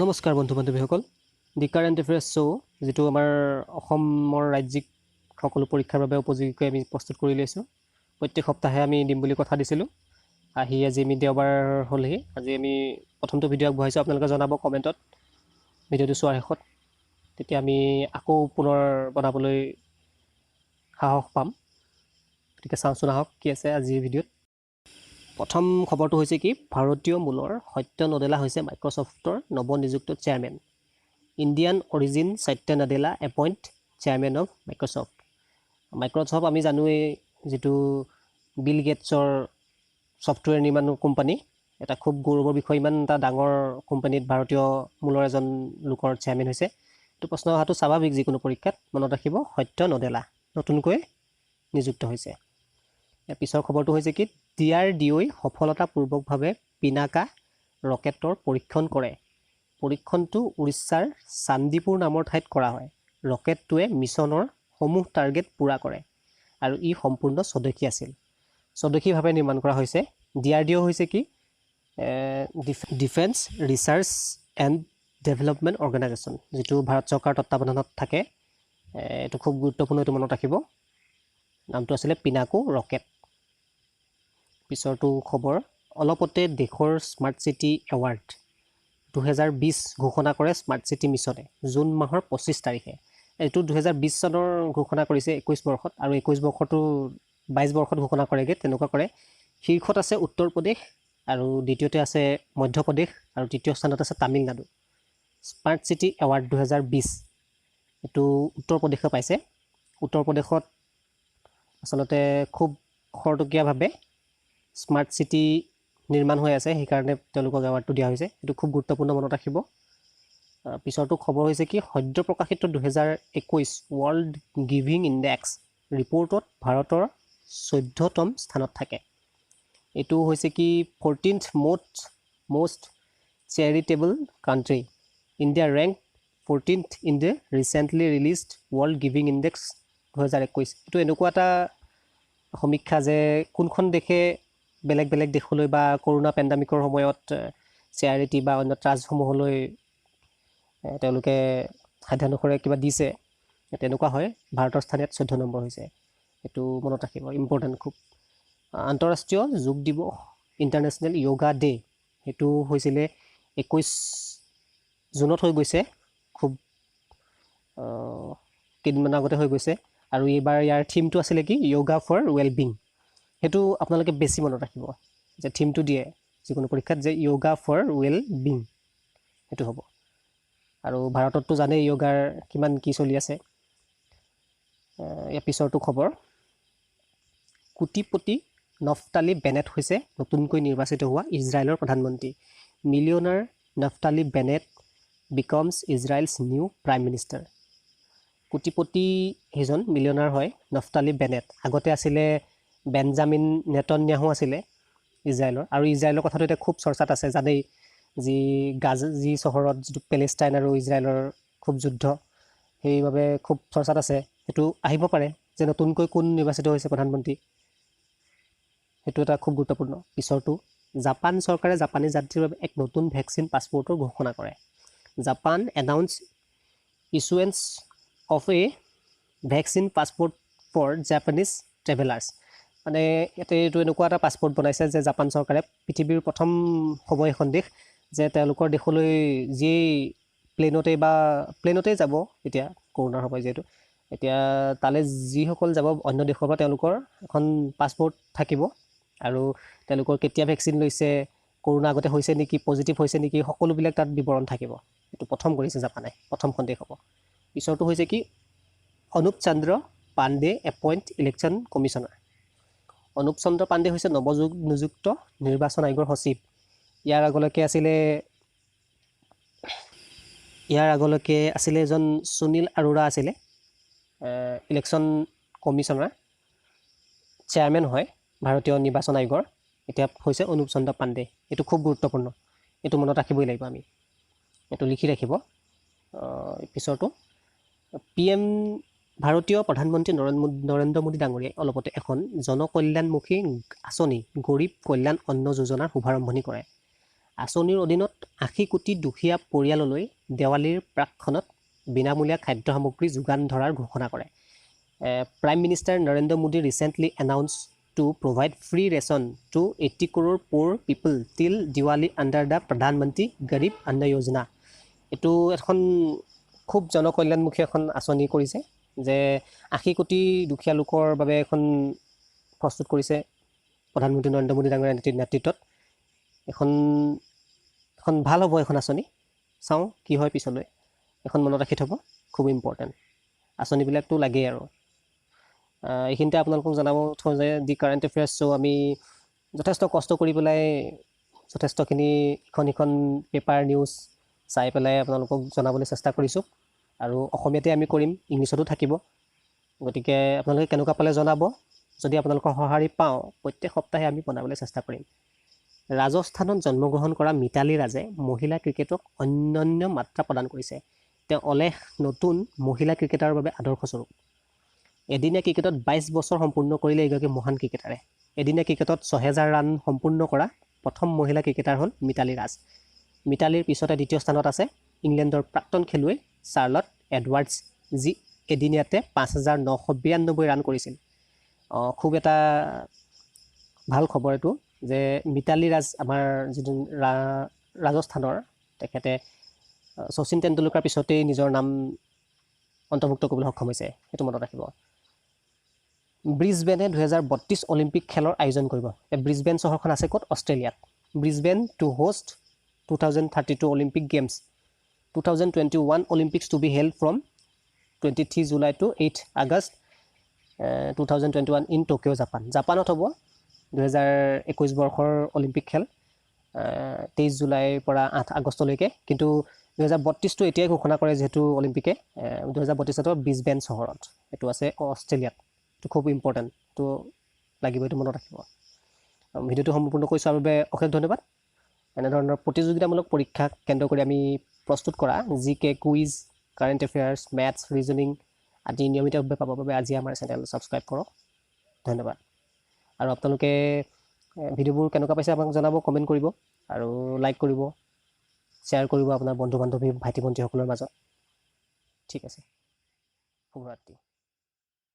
নমস্কাৰ বন্ধু বান্ধৱীসকল, দি current affairs show', যিটো আমাৰ অসমৰ ৰাজ্যিক সকলো পৰীক্ষাৰ বাবে উপযোগীকৈ আমি প্ৰস্তুত কৰি লৈছোঁ, প্ৰত্যেক সপ্তাহে আমি দিম বুলি কথা দিছিলোঁ। আহি আজি আমি দেওবাৰ হ'লহি, আজি আমি প্ৰথমটো ভিডিঅ' আগবঢ়াইছোঁ। আপোনালোকে জনাব কমেণ্টত ভিডিঅ'টো চোৱাৰ শেষত, তেতিয়া আমি আকৌ পুনৰ বনাবলৈ সাহস পাম। গতিকে চাওঁচোন আহক কি আছে আজিৰ ভিডিঅ'ত। প্ৰথম খবৰটো হৈছে কি, ভাৰতীয় মূলৰ সত্য নডেলা হৈছে মাইক্ৰ'ছফ্টৰ নৱনিযুক্ত chairman. Indian origin Satya Nadella appoint chairman of Microsoft. Microsoft আমি জানোৱেই, যিটো বিল গেটছৰ ছফ্টৱেৰ নিৰ্মাণ কোম্পানী, এটা খুব গৌৰৱৰ বিষয়, ইমান এটা ডাঙৰ কোম্পানীত ভাৰতীয় মূলৰ এজন লোকৰ চেয়াৰমেন হৈছে। এইটো প্ৰশ্ন অহাটো স্বাভাৱিক যিকোনো পৰীক্ষাত, মনত ৰাখিব, সত্য নডেলা নতুনকৈ নিযুক্ত হৈছে। ইয়াৰ পিছৰ খবৰটো হৈছে কি, ডিআৰডিঅ'ই সফলতাপূৰ্বকভাৱে পিনাকা ৰকেটৰ পৰীক্ষণ কৰে। পৰীক্ষণটো উৰিষ্যাৰ চান্দিপুৰ নামৰ ঠাইত কৰা হয়। ৰকেটটোৱে মিছনৰ সমূহ টাৰ্গেট পূৰা কৰে আৰু ই সম্পূৰ্ণ স্বদেশী আছিল, স্বদেশীভাৱে নিৰ্মাণ কৰা হৈছে। ডিআৰডিঅ' হৈছে কি, Defence Research and Development Organisation, যিটো ভাৰত চৰকাৰৰ তত্বাৱধানত থাকে। এইটো খুব গুৰুত্বপূৰ্ণ, এইটো মনত ৰাখিব। নামটো আছিলে পিনাকো ৰকেট। পিছৰটো খবৰ, অলপতে দেশৰ স্মাৰ্ট চিটি এৱাৰ্ড 2020 ঘোষণা কৰে স্মাৰ্ট চিটি মিছনে জুন মাহৰ 25 তাৰিখে। এইটো 2020 চনৰ ঘোষণা কৰিছে, 21 বৰ্ষত, আৰু 21 বৰ্ষটো 22 বৰ্ষত ঘোষণা কৰেগৈ, তেনেকুৱা কৰে। শীৰ্ষত আছে উত্তৰ প্ৰদেশ আৰু দ্বিতীয়তে আছে মধ্যপ্ৰদেশ আৰু তৃতীয় স্থানত আছে তামিলনাডু। স্মাৰ্ট চিটি এৱাৰ্ড 2020, এইটো উত্তৰ প্ৰদেশে পাইছে। উত্তৰ প্ৰদেশত আচলতে খুব খৰতকীয়াভাৱে স্মাৰ্ট চিটি নিৰ্মাণ হৈ আছে, সেইকাৰণে তেওঁলোকক এৱাৰ্ডটো দিয়া হৈছে। এইটো খুব গুৰুত্বপূৰ্ণ, মনত ৰাখিব। পিছৰটো খবৰ হৈছে কি, সদ্য প্ৰকাশিত 2021 ৱৰ্ল্ড গিভিং ইণ্ডেক্স ৰিপৰ্টত ভাৰতৰ 14তম স্থানত থাকে। এইটো হৈছে কি, 14th most charitable country. India rank 14th in the recently released World Giving Index 2021। এইটো এনেকুৱা এটা সমীক্ষা যে কোনখন দেশে বেলেগ বেলেগ দেশলৈ বা কৰোণা পেণ্ডামিকৰ সময়ত চেয়াৰিটি বা অন্য ট্ৰাষ্টসমূহলৈ তেওঁলোকে সাধ্যানুসাৰে কিবা দিছে, তেনেকুৱা হয়। ভাৰতৰ স্থান ইয়াত 14 নম্বৰ হৈছে, এইটো মনত ৰাখিব, ইম্পৰ্টেণ্ট খুব। আন্তঃৰাষ্ট্ৰীয় যোগ দিৱস, ইণ্টাৰনেশ্যনেল য়োগা ডে, সেইটো হৈছিলে 21 জুনত হৈ গৈছে, খুব কেইদিনমানৰ আগতে হৈ গৈছে। আৰু এইবাৰ ইয়াৰ থিমটো আছিলে কি, য়োগা ফৰ ৱেল বিং। সেইটো আপোনালোকে বেছি মনত ৰাখিব যে থিমটো দিয়ে যিকোনো পৰীক্ষাত যে য়োগা ফৰ ৱেল বিং, সেইটো হ'ব। আৰু ভাৰতততো জানেই য়োগাৰ কিমান কি চলি আছে। ইয়াৰ পিছৰটো খবৰ, কোটিপতি নফতালি বেনেট হৈছে নতুনকৈ নিৰ্বাচিত হোৱা ইজৰাইলৰ প্ৰধানমন্ত্ৰী। Millionaire Naftali Bennett becomes Israel's new prime minister. কোটিপতি সেইজন মিলিয়নাৰ হয় নফতালি বেনেট। আগতে আছিলে বেঞ্জামিন নেতন্যাহু আছিলে ইজৰাইলৰ। আৰু ইজৰাইলৰ কথাটো এতিয়া খুব চৰ্চাত আছে, জানেই, যি গাজ যি চহৰত যিটো পেলেষ্টাইন আৰু ইজৰাইলৰ খুব যুদ্ধ, সেইবাবে খুব চৰ্চাত আছে। সেইটো আহিব পাৰে যে নতুনকৈ কোন নিৰ্বাচিত হৈছে প্ৰধানমন্ত্ৰী, সেইটো এটা খুব গুৰুত্বপূৰ্ণ। পিছৰটো, জাপান চৰকাৰে জাপানী যাত্ৰীৰ বাবে এক নতুন ভেকচিন পাছপৰ্টৰ ঘোষণা কৰে। Japan announce issuance of a vaccine passport for Japanese travellers. মানে ইয়াতে এইটো এনেকুৱা এটা পাছপৰ্ট বনাইছে যে জাপান চৰকাৰে পৃথিৱীৰ প্ৰথম হ'ব এখন দেশ যে তেওঁলোকৰ দেশলৈ যিয়েই প্লেনতে বা প্লেনতেই যাব, এতিয়া কৰোণাৰ সময় যিহেতু, এতিয়া তালৈ যিসকল যাব অন্য দেশৰ পৰা, তেওঁলোকৰ এখন পাছপৰ্ট থাকিব আৰু তেওঁলোকৰ কেতিয়া ভেকচিন লৈছে, কৰোণা আগতে হৈছে নেকি, পজিটিভ হৈছে নেকি, সকলোবিলাক তাত বিৱৰণ থাকিব। এইটো প্ৰথম কৰিছে জাপানে, প্ৰথমখন দেশ হ'ব। পিছৰটো হৈছে কি, Anup Chandra Pandey appoint election commissioner. Anup Chandra Pandey হৈছে নৱযুগ নিযুক্ত নিৰ্বাচন আয়োগৰ সচিব। ইয়াৰ আগলৈকে আছিলে এজন সুনীল আৰোৰা আছিলে ইলেকশ্যন কমিশ্যনাৰ, চেয়াৰমেন হয় ভাৰতীয় নিৰ্বাচন আয়োগৰ। এতিয়া হৈছে অনুপ চন্দ্ৰ পাণ্ডে। এইটো খুব গুৰুত্বপূৰ্ণ, এইটো মনত ৰাখিবই লাগিব আমি, এইটো লিখি ৰাখিব। পিছৰটো, পিএম ভাৰতীয় প্ৰধানমন্ত্ৰী নৰেন্দ্ৰ মোদী ডাঙৰীয়াই অলপতে এখন জনকল্যাণমুখী আঁচনি গৰীব কল্যাণ অন্ন যোজনাৰ শুভাৰম্ভণি কৰে। আঁচনিৰ অধীনত 80 কোটি দুখীয়া পৰিয়াললৈ দেৱালীৰ প্ৰাকক্ষণত বিনামূলীয়া খাদ্য সামগ্ৰী যোগান ধৰাৰ ঘোষণা কৰে। Prime Minister Narendra Modi recently announce to provide free ration to 80 crore poor people till Diwali under the Pradhan Mantri Garib Anna Yojana. এইটো এখন খুব জনকল্যাণমুখী এখন আঁচনি কৰিছে যে 80 কোটি দুখীয়া লোকৰ বাবে এখন প্ৰস্তুত কৰিছে প্ৰধানমন্ত্ৰী নৰেন্দ্ৰ মোদী ডাঙৰীয়াৰ নেতৃত্বত। এখন ভাল হ'ব এখন আঁচনি। চাওঁ কি হয় পিছলৈ। এখন মনত ৰাখি থ'ব, খুব ইম্পৰ্টেণ্ট। আঁচনিবিলাকতো লাগেই। আৰু এইখিনিতে আপোনালোকক জনাব থওঁ যে দি কাৰেণ্ট এফেয়াৰ্ছ শ্ব' আমি যথেষ্ট কষ্ট কৰি পেলাই, যথেষ্টখিনি ইখন সিখন পেপাৰ, নিউজ চাই পেলাই আপোনালোকক জনাবলৈ চেষ্টা কৰিছোঁ। আৰু অসমীয়াতে আমি কৰিম, ইংলিছতো থাকিব। গতিকে আপোনালোকে কেনেকুৱা পালে জনাব। যদি আপোনালোকৰ সঁহাৰি পাওঁ, প্ৰত্যেক সপ্তাহে আমি বনাবলৈ চেষ্টা কৰিম। ৰাজস্থানত জন্মগ্ৰহণ কৰা মিতালী ৰাজে মহিলা ক্ৰিকেটক অনন্য মাত্ৰা প্ৰদান কৰিছে। তেওঁ অলেখ নতুন মহিলা ক্ৰিকেটাৰৰ বাবে আদৰ্শস্বৰূপ। এদিনীয়া ক্ৰিকেটত 22 বছৰ সম্পূৰ্ণ কৰিলে এইগৰাকী মহান ক্ৰিকেটাৰে। এদিনীয়া ক্ৰিকেটত 6000 ৰান সম্পূৰ্ণ কৰা প্ৰথম মহিলা ক্ৰিকেটাৰ হ'ল মিতালী ৰাজ। মিতালীৰ পিছতে দ্বিতীয় স্থানত আছে ইংলেণ্ডৰ প্ৰাক্তন খেলুৱৈ চাৰ্লট এডৱাৰ্ডছ, যি এদিনীয়াতে 5992 ৰান কৰিছিল। খুব এটা ভাল খবৰ এইটো যে মিতালী ৰাজ, আমাৰ যিটো ৰাজস্থানৰ, তেখেতে শচীন তেণ্ডুলকাৰ পিছতেই নিজৰ নাম অন্তৰ্ভুক্ত কৰিবলৈ সক্ষম হৈছে। সেইটো মনত ৰাখিব। ব্ৰিজবেনে 2032 অলিম্পিক খেলৰ আয়োজন কৰিব। এই ব্ৰিজবেন চহৰখন আছে ক'ত? অষ্ট্ৰেলিয়াত। Brisbane to host 2032 Olympic Games. 2021 Olympics to be held from 23 July to 8 August 2021 in Tokyo, Japan. জাপানত হ'ব 2021 বৰ্ষৰ অলিম্পিক খেল, 23 জুলাইৰ পৰা 8 আগষ্টলৈকে। কিন্তু 2032টো এতিয়াই ঘোষণা কৰে যিহেতু অলিম্পিকে, 2032ত ব্ৰিজবেন চহৰত। এইটো আছে অষ্ট্ৰেলিয়াত। এইটো খুব ইম্পৰ্টেণ্ট, এইটো লাগিব, এইটো মনত ৰাখিব। ভিডিঅ'টো সম্পূৰ্ণকৈ চোৱাৰ বাবে অশেষ ধন্যবাদ। এনেধৰণৰ প্ৰতিযোগিতামূলক পৰীক্ষাক কেন্দ্ৰ কৰি আমি প্ৰস্তুত কৰা GK, quiz, current affairs, maths, reasoning আদি নিয়মিতভাৱে পাবৰ বাবে আজি আমাৰ চেনেল ছাবস্ক্ৰাইব কৰক। ধন্যবাদ। আৰু আপোনালোকে ভিডিঅ'বোৰ কেনেকুৱা পাইছে আমাক জনাব, কমেণ্ট কৰিব আৰু লাইক কৰিব, শ্বেয়াৰ কৰিব আপোনাৰ বন্ধু বান্ধৱী, ভাইটি ভণ্টিসকলৰ মাজত। ঠিক আছে, শুভৰাত্ৰি।